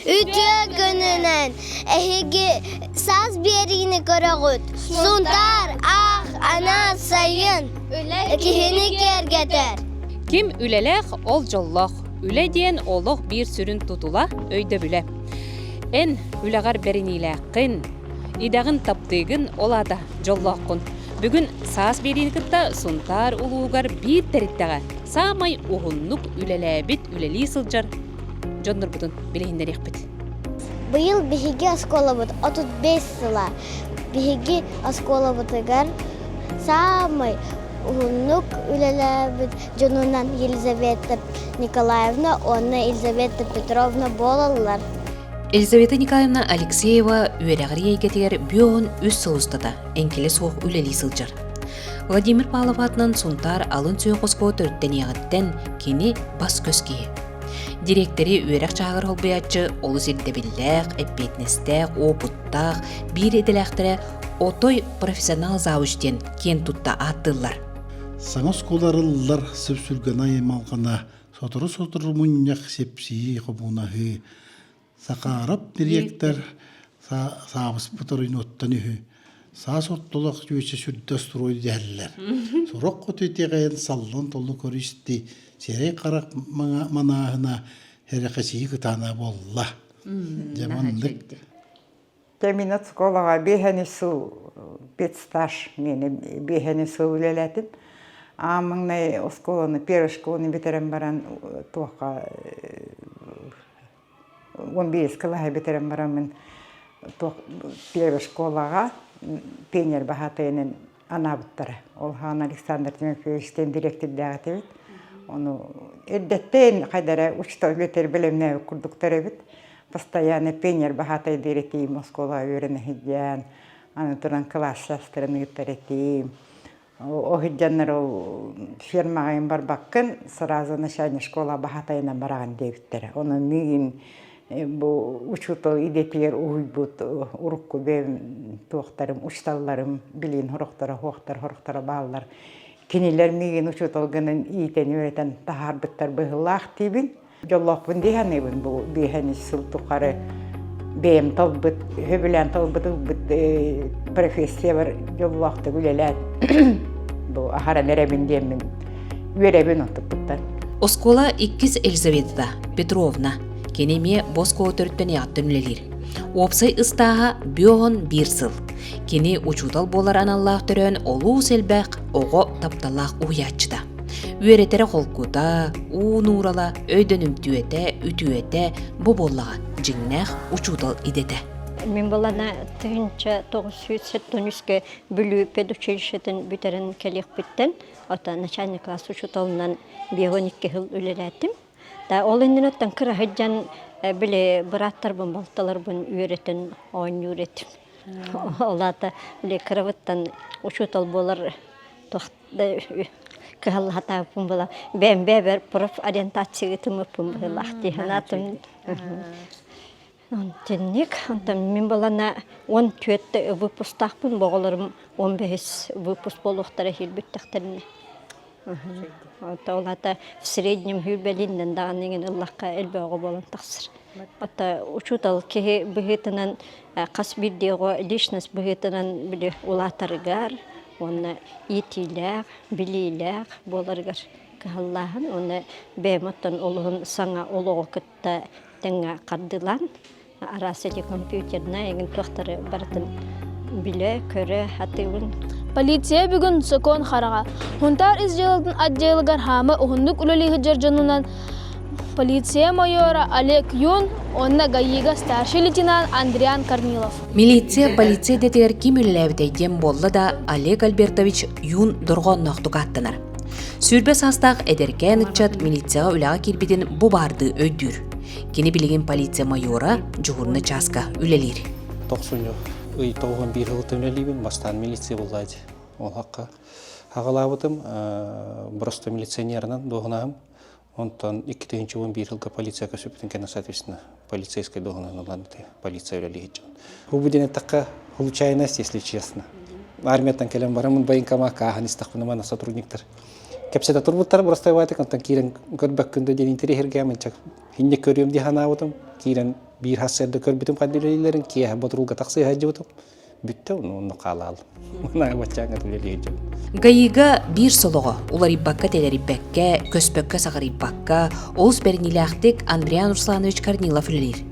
Үтүө күнүнэн эһиги саас биэриини көрөҕүт. Сунтаар аах анаан сайын киһини киэргэтэр. Ким үлэлээх, ол дьоллоох. Үлэ диэн олох биир сүрүн тутула, өйдөбүлэ. Эн үлэҕэр бэриниилээххин, идэҕин таптыыгын, ол аата дьоллооххун. Бүгүн саас биэриини кытта Сунтаар улууһугар биир тэрилтэҕэ саамай уһуннук үлэлээбит, үлэлии сылдьар дьоннорбутун билиһиннэриэхпит. Быйыл биһиги оскуолабыт 35 сыла. Биһиги оскуолабытыгар саамай уһуннук үлэлээбит дьонунан Елизавета Николаевна уонна Елизавета Петровна буолаллар. Елизавета Николаевна Алексеева үөрэҕирии эйгэтигэр бүөҕүн үс сыл устата эҥкилэ суох үлэлии сылдьар. Владимир Павлов аатынан Сунтаар алын сүһүөх оскуола төрүттэниэҕиттэн кини бас-көс киһи. Дириэктэри үөрэх чааһыгар холбуйааччы олус ирдэбиллээх, эппиэтинэстээх, уопуттаах, биир идэлээхтэрэ отой профессионал завуч диэн киэн тутта ааттыыллар. Саҥа оскуола арыллар сүпсүлгэнэ аймалҕана, сотору-сотору мунньах сипсийии хомуунаһыы, Сахаарап дириэктэр саабыспыт оройуоттан үһү. Саас ортолоох дьүөчэ сүрдэ строй дэһэллэр. Сорох хоту итэҕэйэн саллан толлу көрүсти, сирэй-харах манааһына эрэхэсийи кытаана буолла. Дьэ маннык. Кэминэ школаҕа биэһэни сыл педстаж миэнэ биэһэни сыл үлэлээтим. Аан маҥнай оскуоланы первой школаны бүтэрэн баран туохха 15 кылааһы бүтэрэн бараммын туох первой школаҕа пионер баһаатайынан анаабыттара. Ол хаан Александр Тимофеевичтыын дириэктирдээх этибит. Ону эрдэттэн хайда эрэ учуутал үлэтигэр бэлэмнээбит курдуктар эбит. Постоянно пионер баһаатай диир этиим оскуолаҕа үөрэнэ сылдьан, аны туран кылаас саастарын ыытар этим. Ол сылдьаннар ол фермаҕа барбаккын, сразу начальник школа баһаатайынан бараҕын диэбиттэрэ. Онон миигин бу учуутал идэтигэр уһуйбут урукку бэйэм туохтарым, учууталларым билигин сорохторо суохтар, сорохторо бааллар. Кинилэр миигин учуутал гынан иитэн-үөрэтэн таһаарбыттар быһыылаах диибин. Дьоллоохпун дии саныыбын бу биэһэн үс сыл тухары бэйэм талбыт, сөбүлээн талбыт ылбыт профессиябар дьоллоохтук үлэлээн бу аһаран эрэбин диэммин үөрэбин оттуппуттан. Оскуола иккис Елизавета Петровна. Кини эмиэ бу оскуола төрүттэн эҕэттэн үлэлиир. Уопсай ыстааһа бүөҕүн биир сыл. Кини учуутал буолар аналлаах төрөөн олус элбэх оҕо тапталлаах уһуйааччыта. Үөрэтэрэ холкута, уу нуурала, өйдөнүмтүөтэ, үтүөтэ бу буоллаҕа дьиҥнээх учуутал идэтэ. Мин былана 1973-кэ Бүлүү педучилищетын бүтэрэн кэлиэхпиттэн, ото начальник класс учууталынан 52 сыл үлэлээтим. Да ол иннинэ кыра сылдьан били бырааттарбын, балталарбын үөрэтэн оонньуур этим. Ол аата били кырабыттан учуутал буолар кыһаллаһатаабыппын була бэйэм бэйэбэр профориентация ыытыммыппын быһыылаах дии санаатым. Онтунник онтон мин балана 14 выпустаахпын оҕолорум 15 выпуск буолуохтара иһилбиттэхтэринэ. Ол аата в среднем сүүрбэлииннэн даҕаны иҥин ыллахха элбэх оҕо буолан тахсар. Ата учуутал киһи быһыытынан хас биирдии оҕо личность быһыытынан били улаатарыгар уонна иитиилээх, билиилээх буоларыгар кыһаллааһын уонна бэйэм оттон олуһун саҥа олоҕу кытта тэҥҥэ хардыылаан араас эти компьютернай эҥин туохтары барытын билэ, көрө сатыыбын. Полиция бүгүн сокуон хараҕа. Хунтаар ис дьыалатын отделыгар хаама уһуннук үлэлии сылдьар дьонунан полиция майора Олег Юн уонна ГАИга старший лейтенант Андриан Корнилов. Милиция полиция идэтигэр ким үлэлээбитэй диэн буолла да Олег Альбертович Юн дорҕоонноохтук ааттанар. Сүүрбэ саастаах эдэркээн ыччат милицияҕа үлэҕэ киирбитин бу баардыы өйдүүр. Кини билигин полиция майора дьуһуурунай чааска үлэлиир. Тохсунньу ый 91 сылтан үлэлиибин, бастаан милиция буллаачы. Ол хакка хаҕалаабытым, просто милиционерынан дуоһунаһым. Онтон 2011 сылга полиция көсүппүтүн кэннэ, соответственно, полицейскай дуоһунаһын ылан полиция үлэлиир дьон. Бу диэн эттэххэ, случайность, если честно. Армияттан кэлэн бараммын военкомакка ааһан истэхпинэ, манна сотрудниктар. Кэпсэтэ турбуттар бырастайбаатык, онтон киирэн көрбөккүн да диэн интэриэһиргээмин инньэ көрүөм дии санаабытым. Киирэн биир сарсыарда көрбүтүм ханна үлэлииллэрин, киэһэ ботуруулга тахсыы сылдьыбытым. Бүттэ, онно хаалаал. Баччааҥҥа үлэлии сылдьабын. ГАИга биир солоҕо уларыйбакка-тэлэрийбэккэ, көспөккө-саҕарыйбакка олус бэриниилээхтик Андриан Русланович Корнилов үлэлиир.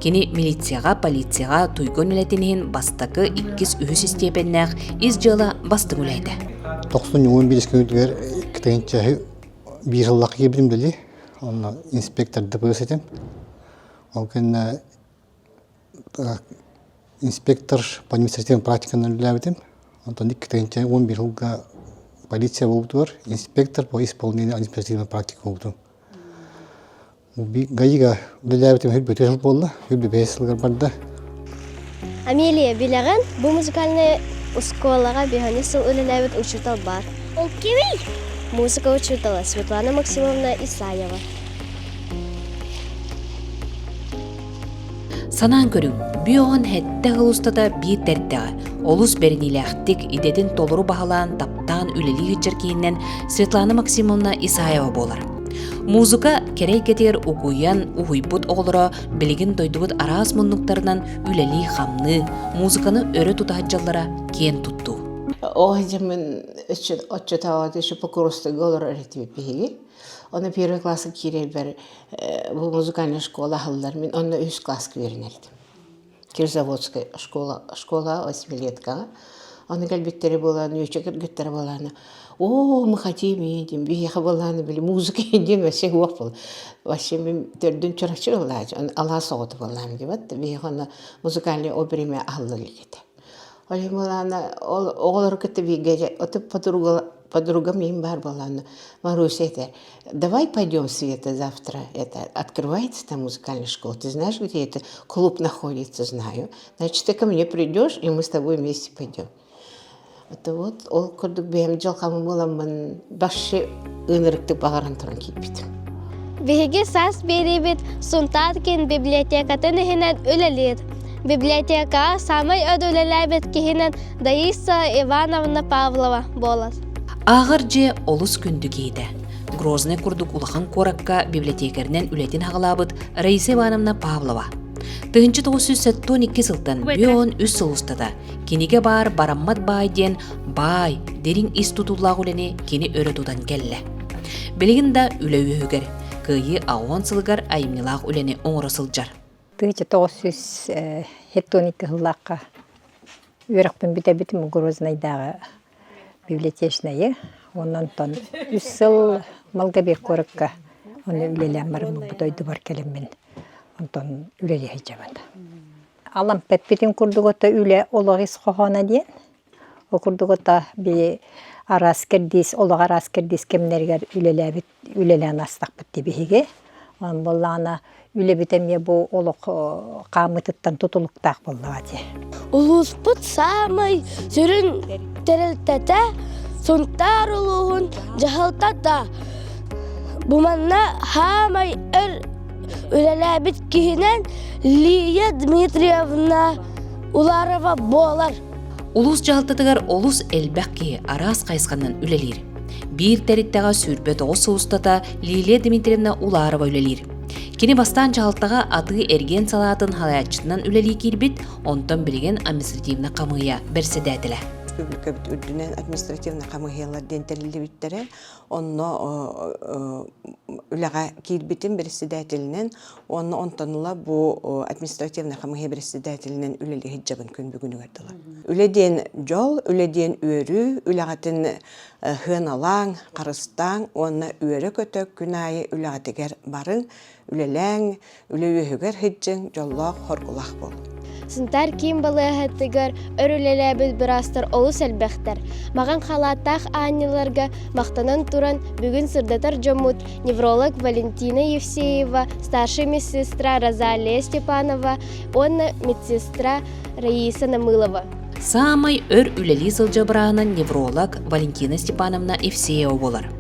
Кини милицияҕа, полицияҕа туйгун үлэтин иһин бастакы, иккис, үһүс истиэпэннээх ис дьыала бастыҥ үлэһитэ. 91 күнүгэр кытайынчаһы биир сыллаах киирбитим били. Онно инспектор ДПС этим. Ол кэннэ инспектор по административной практиканан үлэлээбитим. Онтон 2011 сылга полиция буолбутугар инспектор по исполнению административной практики буолбутум. ГАИга үлэлээбитим 105 сыл буолла, 105 сылыгар барда. Амелия, билэҕин, бу музыкальнай оскуолаҕа биһани сыл үлэлээбит учуутал баар. Ол кимий? Музыка учуутала Светлана Максимовна Исаева. Санаан көрүҥ, бүөҕүн сэттэ сыл устата биир тэрдэҕэ, олус бэриниилээхтик, идэтин толору баһылаан, таптаан үлэлии сылдьар киһинэн Светлана Максимовна Исаева буолар. Музыка кэрэ эйгэтигэр угуйан, уһуйбут оҕолоро билигин дойдубут араас муннуктарынан үлэлии-хамныы, музыканы өрө тута сылдьаллара киэн туттуу. Ол дьэммин оччотооҕу еще Покровскайга олорор этибит биһиги. Ону первый класска киирэрбэр бу музыкальная школа аһыллар. Мин онно үһүс класска үөрэнэрдим. Кирзаводская школа, школа восьмилеткаҕа. Ону кэлбиттэрэ буолан, үчү кыргыттара буолаана, о, мы хотим едем, биһиэхэ буолаана били музыка диэн вообще уох был. Вообще мин төрдүн чураччы ыллаачы, алаас оҕото буоллаам диэбэт, биһиэхэ онно музыкальный опереме аһыллар илик этэ. Ол иһин буолаана, ол оҕолору кытта бииргэ оту подруга подругам иһин баар буолаана, Маруся этэ, давай пойдем, Света, завтра это открывается там музыкальная школа, ты знаешь, где это клуб находится, знаю. Значит, ты ко мне придешь, и мы с тобой вместе пойдем. Это вот ол курдук бэйэм дьылҕам буоламмын башы ынырыктык баҕаран туран киирбитим. Биһиги саас биэриибит Сунтаар киин библиотекатын иһинэн үлэлиир. Библиотекаҕа саамай өр үлэлээбит киһинэн Даиса Ивановна Павлова буолар. Ааҕар дьиэ олус күндү киһитэ. Грознай курдук улахан куоракка библиотекарынан үлэтин аҕалаабыт Раиса Ивановна Павлова. 1972 сылтан 53 сыл устата кинигэ баар бараммат баай диэн баай, дириҥ ис тутуллаах үлэни кини өрө тутан кэллэ. Билигин да үлэ үөһүгэр, Кыайыы аҕыс сылыгар айымньылаах үлэни оҥоро сылдьар. 1972 сыллаахха үөрэхпин бүтэрбитим Грознайдааҕы библиотечнайы. Онон онтон үс сыл Малгобек куоракка ону үлэлээн бараммын бу дойдубар кэлэммин онтон үлэлии сылдьабын. Алампэппитин курдук ото үлэ олох ис хоһооно диэн. Ол курдук ото били араас кэрдиис олох араас кэрдиис кэмнэригэр үлэлээбит үлэлээн астахпыт дии биһиги. Онон буоллаҕына үлэбит эмиэ бу олох хаамыытыттан тутулуктаах буоллаҕа дии. Улууспут саамай сүрүн тэрилтэтэ Сунтаар улууһун дьаһалтата. Бу манна саамай өр үлэлээбит киһинэн Лия Дмитриевна Уларова буолар. Улуус дьаһалтатыгар олус элбэх киһи араас хайысханан үлэлиир. Биир тэрилтэҕэ 29 сыл устата Лилия Дмитриевна Уларова үлэлиир. Кини бастаан дьаһалтаҕа атыы-эргиэн салаатын салайааччытынан үлэлии киирбит, онтон билигин административнай хамыыһыйа бэрэссэдээтэлэ. Республикабыт үрдүнэн административнай хамыыһыйалар диэн тэриллибиттэрэ. Онно үлэҕэ киирбитим бэрэссэдээтэлинэн уонна онтон ыла бу административнай хамыыһыйа бэрэссэдээтэлинэн үлэлии сылдьабын күн бүгүнүгэр дылы. Үлэ диэн дьол, үлэ диэн үөрүү, үлэҕитин сыаналааҥ, харыстааҥ уонна үөрэ-көтө күн аайы үлэҕитигэр барыҥ, үлэлээҥ, үлэ үөһүгэр сылдьыҥ, дьоллоох, хоргулаах буолуҥ. Сунтаар киин балыыһатыгар өр үлэлээбит быраастар олус элбэхтэр. Маҕан халааттаах аанньаларга махтанан туран, бүгүн сырдатар дьоммут невролог Валентина Евсеева, старшай медсестра Розалия Степанова уонна медсестра Раиса Намылова. Саамай өр үлэлии сылдьар бырааһынан невролог Валентина Степановна Евсеева буолар.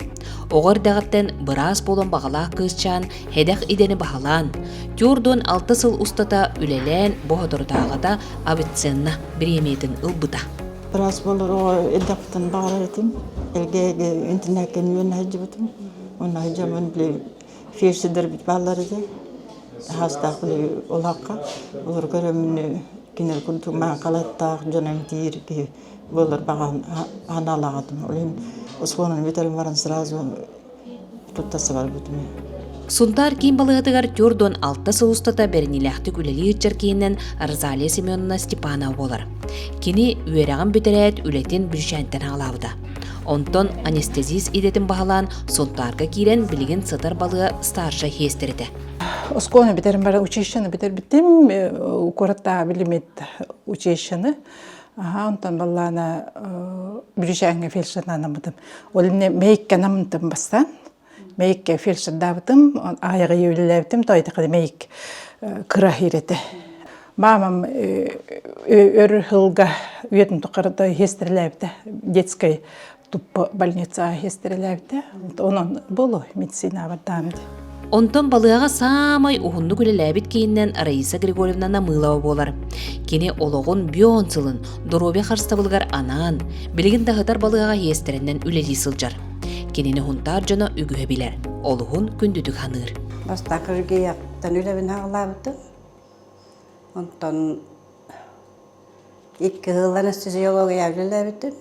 Оҕо эрдэҕиттэн быраас буолан баҕалаах кыысчаан Һэдэх идэни баһылаан, түөрт сыл устата үлэлээн бу соторутааҕыта Авиценна бириэмийэтин ылбыта. Быраас буолар оҕо элбэхтэн баҕарар этим. Элгээйигэ интэрнээккэ үөрэнэ сылдьыбытым. Онно сылдьаммын били фельдшердэрбит бааллар этэ. Хаастаах били улахха. Олору көрөммүн кинилэр курдук маҥан халаттаах дьон эмтиир киһи буолар баҕа санаалаах этим. Ол иһин оскуоланы бүтэрэн баран сразу туттарса барбытым. Сунтаар киин балыыһатыгар 46 сыл устата бэриниилээхтик үлэлии сылдьар киһинэн Розалия Семеновна Степанова буолар. Кини үөрэҕин бүтэрээт үлэтин Бүлүүчээнтэн аҕалаабыта. Онтон анестезист идэтин баһылаан Сунтаарга киирэн билигин сытар балыыһа старшай хиэстэр этэ. Оскуоланы бүтэрэн баран училищены бүтэрбитим, куораттааҕы билимит училищены. Аха, онтон баллаана Бүлүүчээҥҥэ фельдшернаанаммытым. Ол иннэ мэйиккэ наммытым бастаан. Мэйиккэ фельдшердаабытым, аайаҕы үлэлээбитим, тойтахы мэйик кыра иирэтэ. Мамам өр сылга үйэтин тухары хиэстэрэлээбитэ детской туппа больница хиэстэрэлээбитэ. Онон болу медицина бардаам Онтон балыаҕа саамай уһуннук үлэлээбит киһинэн Раиса Григорьевна Намылова буолар. Кини олоҕун бүөн сылын доруобуйа харыстабылыгар анаан, билигин да ыһытар балыаҕа иэстэринэн үлэлии сылдьар. Кинини Һунтаар дьоно үгүһэ билэр, олуһун күндүтүк саныыр. Бастакы Ргияттан үлэбин аҕалаабытым. Онтон Икки сыл анестезиология үлэлээбитим.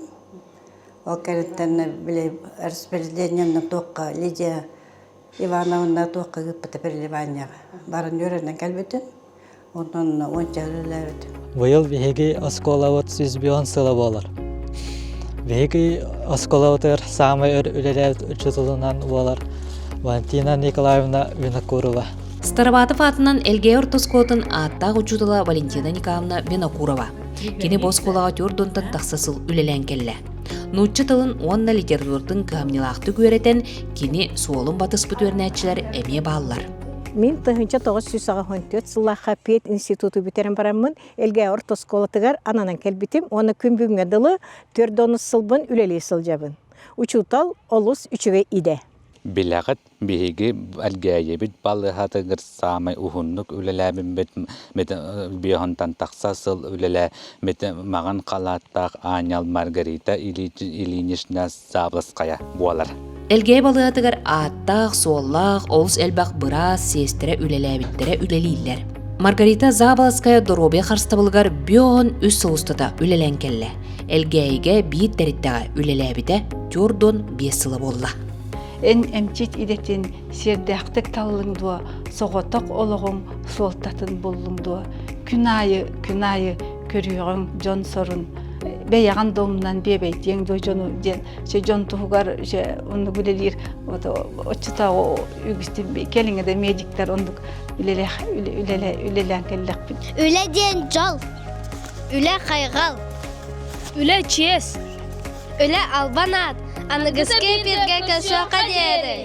Ол кэнниттэн били распределениенан туохха Лидия Ивановна туохха ыыппыта переливанияҕа баран үөрэнэн кэлбитим. Онтон уонча сыл үлэлээбитим. Быйыл биһиги оскуолабыт 101 сыла буолар. Биһиги оскуолабытыгар саамай өр үлэлээбит учууталынан буолар Валентина Николаевна Винокурова. Староватов аатынан Элгээйи орто оскуолатын ааттаах учуутала Валентина Николаевна Винокурова. Кини бу оскуолаҕа түөрт тахса сыл үлэлээн кэллэ. Нуучча тылын уонна литературатын кыһамньылаахтык үөрэтэн, кини суолун батыспыт үөрэнээччилэр эмиэ бааллар. Мин 1984 сыллаахха пединституту бүтэрэн бараммын Элгээйи орто оскуолатыгар ананан кэлбитим уонна күн бүгүҥҥэ дылы 4 сылбын үлэлии сылдьабын. Учуутал олус үчүгэй идэ. Билэҕит, биһиги Элгээйибит балыыһатыгар саамай уһуннук үлэлээбиппит биэһонтон тахса сыл үлэлээбит маҕан халааттаах аанньал Маргарита Ильинична Саабыскайа буолар. Элгээйи балыыһатыгар ааттаах-суоллаах олус элбэх быраас, сиэстэрэ үлэлээбиттэрэ үлэлииллэр. Маргарита Заболоцкая доруобуйа харыстабылыгар 53 сыл устата үлэлээн кэллэ. Элгээйигэ биир тэрилтэҕэ үлэлээбитэ 45 сыла буолла. Эн эмчит идэтин сиэрдээхтик таллыҥ дуо, соҕотох олоҕуҥ суолтатын буллуҥ дуо? Күн аайы, күн аайы көрүөҕүҥ дьон сорун, бэйэҕин да умнан биэбэйдиэҥ дуо дьону диэн дьон туһугар оннук үлэлиир оччотооҕу үгүстүк кэлиҥҥэ да медиктэр оннук үлэлээн кэллэхпит. Үлэ диэн дьол, үлэ хайҕал, үлэ чиэс, үлэ албан аат, аныгыскы эфиргэ көрсүөххэ диэри.